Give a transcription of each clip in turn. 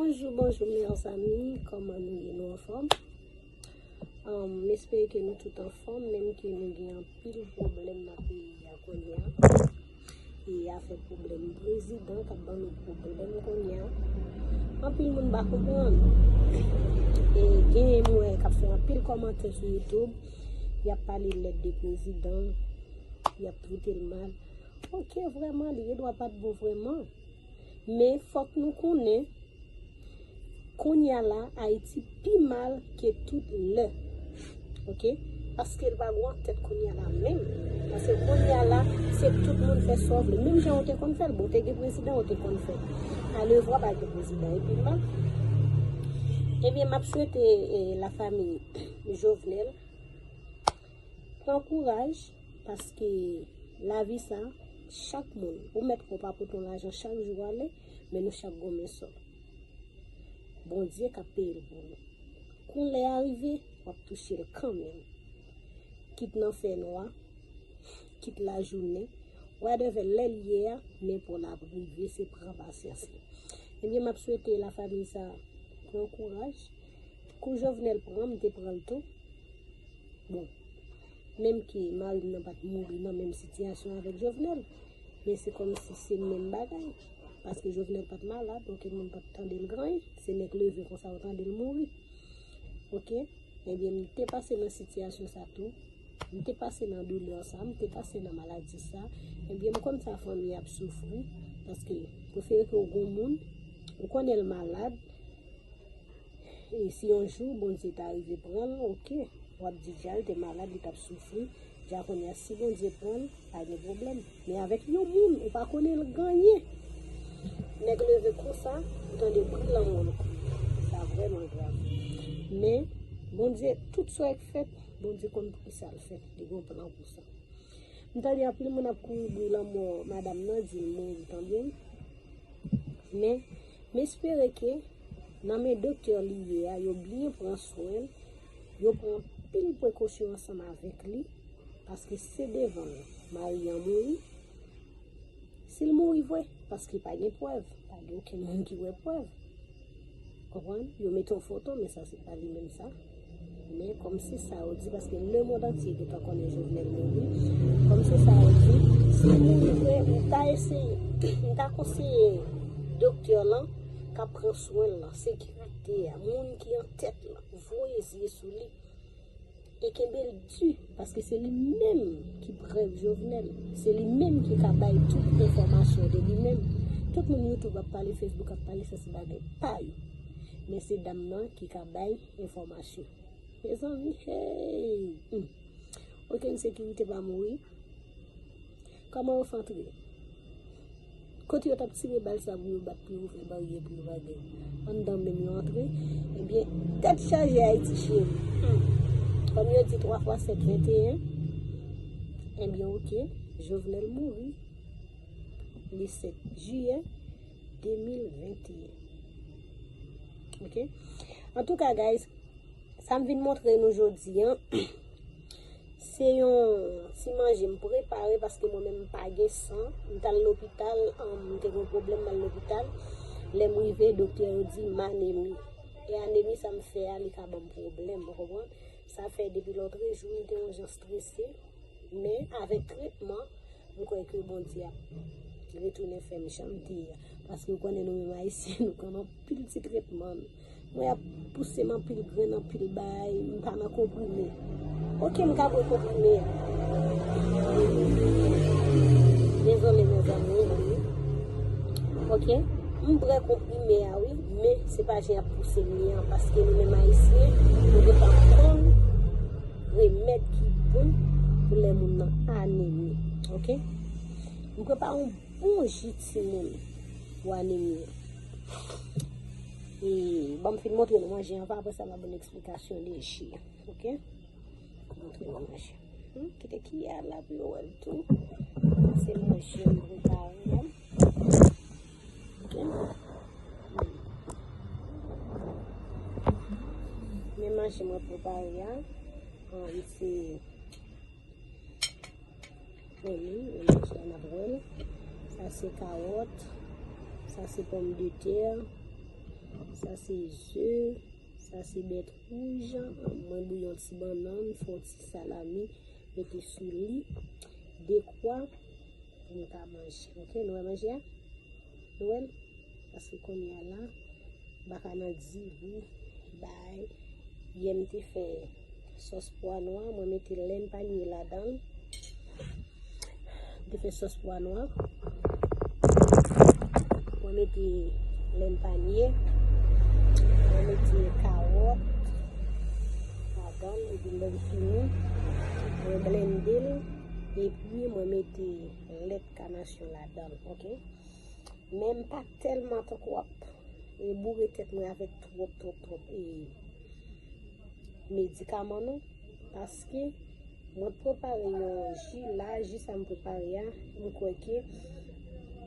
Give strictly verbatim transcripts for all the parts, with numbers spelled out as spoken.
Bonjou, bonjou, mèzanmi. Kòman nou ye? Nou anfòm? Um, m espere ke nou tout anfòm, menm ke nou gen anpil pwoblèm nan peyi a kounye a. E afè pwoblèm prezidan k ap ban nou pwoblèm kounye a. Anpil moun pa konprann. E genyen m wè k ap fè anpil kòmantè sou YouTube. Y ap pale lèd de prezidan. Y ap trete l mal. Ok, vrèman, li gen dwa pa t bon vrèman. Men fòk nou konnen, kounye a la, Ayiti pi mal ke tout lè. Ok? Paske l pa gen tèt kounye a la menm. Paske kounye a la, se tout moun fè sa w vle. Menm jan ou te konn fè l, bon, te gen prezidan ou te konn fè. Alevwa pa gen prezidan, e pi mal. Ebyen, m ap swete, eh, lafanmi Jovenel, pran kouraj, paske lavi sa, chak moun, ou mèt kwè w pa pote yon lajan chak jou ale, men nou chak gonmen sò. Bondye k ap peye l pou nou. Kou lè a rive, w ap touche l kanmenm. Kit nan fènwa, kit lajounen, whatever lè l ye a, men pou l ap rive, se pran pasyans li. Ebyen, m ap swete lafanmi sa pran kouraj. Kou Jovenel pran, m te pran l tou. Bon, menm ke mari m nan pa t mouri nan menm sitiyasyon avèk Jovenel, men se kòmsi se menm bagay. Paske Jovenel pa t malad, okenn moun pa t tande l griyen. Se nèk leve konsa ou tande l mouri. Ok? Ebyen, m te pase nan sitiyasyon sa tou. M te pase nan doulè sa, m te pase nan maladi sa. Ebyen, m konn sa fanmi ap soufri. Paske, prefere ke w gon moun, ou konnen l malad, e si yon jou Bondye ta rive pran l, ok, w ap di dja l te malad, li t ap soufri. Dja kounye a, si Bondye pran l, pa gen pwoblèm. Men avèk yon moun, ou pa konnen l griyen. Nèg leve konsa, ou tande bri lanmò l kouri. Sa vrèman grav. Men, Bondye, tout sa k fèt, Bondye konn poukisa l fèt. Li gen yon plan pou sa. M tande anpil moun ap kouri bri lanmò madanm nan, di l mouri, tande. Men, m espere ke nan men doktè li ye a, yo byen pran swen l, yo pran anpil prekosyon ansanm avèk li, paske se devan l mari an mouri. Si l mouri vre, paske pa gen prèv, pa gen okenn moun ki wè prèv. Konprann? Yo mete yon foto, men sa se pa li menm sa. Men kòm se sa yo di, paske lemonn antye gentan konnen Jovenel mouri. Kòm se sa yo di, si l mouri vre, m ta eseye, m ta konseye doktè lan k ap pran swen l lan, sekirite a, moun ki an tèt lan, voye zye sou li. E kenbe l di, paske se li menm ki prèv Jovenel. Se li menm ki ka bay tout enfòmasyon de li menm. Tout moun YouTube ap pale, Facebook ap pale, sa se bagay pa yo. Men se dam nan ki ka bay enfòmasyon. Mezanmi, hey! Hmm. Okenn sekirite pa mouri. Kòman yo fè antre? Kote yo t ap tire bal sa pou yo bat, pou yo fè baryè, pou yo bagay? Anndan menm yo antre. Ebyen, tèt chaje Ayiti cheri. Hmm. Kòm yo di twa fwa sèt venteyen. Ebyen, ok. Jovenel mouri le sèt jiyè de mil venteyen. Ok? Antouka, guys, sa m vin montre nou jodi a, se yon ti manje m prepare paske mwen menm m pa gen san. M t al lopital, um, m te gen yon pwoblèm, m al lopital. Lè m rive, doktè yo di m anemi. E anemi sa m fè a, li ka ban m pwoblèm, ou konprann? Sa fè depi lòtrejou, m te yon jan strese. Men, avèk tretman, m kwè ke Bondye ap retounen fè m jan m te ye a. Paske ou konnen nou menm Ayisyen, nou konn anpil ti tretman. Mwen ap pouse m anpil grenn, anpil bagay, m pa nan konprime. Ok, m ka bwè konprime a. Dezole, mezanmi, wi. Ok, m bwè konprime a, wi, men se pa jan y ap pouse m li an, paske nou menm Ayisyen, nou gentan konn remèd ki bon pou lè moun nan anemi. Ok? M prepare yon bon ji timoun pou anemi an. E ban m fin montre nou manje an, apre sa m ap ba nou eksplikasyon de ji an. Ok? Montre nou manje. Hmm, kite kiyè a la pou yo wè l tou. Se manje m prepare a. Ok? Men manje mwen prepare a, um, se, men li, men manje a n ap wè l. Sa se kawòt, sa se pòmdetè, Sa se ze, sa se bèt wouj. Mwen bouyi yon ti bannann, fè yon ti salami, mete sou li. Dekwa pou m ka manje. Ok, nou wè manje a? Nou wè l? Paske kounye a la, m pa ka nan di wi, bay. Yè m te fè sòs pwa nwa, mwen mete lenn panye ladan l. M te fè sòs pwa nwa. Mwen mete lenn panye. Mwen mete kawòt ladan l, epi lè m fini, mwen blende l. Epi mwen mete lèt kanasyon ladan l, ok? Men m pa tèlman tankou w ap e boure tèt mwen avèk twòp, twòp, twòp e medikaman non. Paske mwen prepare yon ji la, ji sa m prepare a, m kwè ke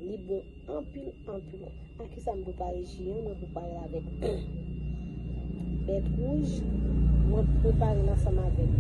li bon anpil, anpil. A ki sa m prepare ji an? Mwen prepare l avèk bèt wouj, mwen prepare l ansanm avèk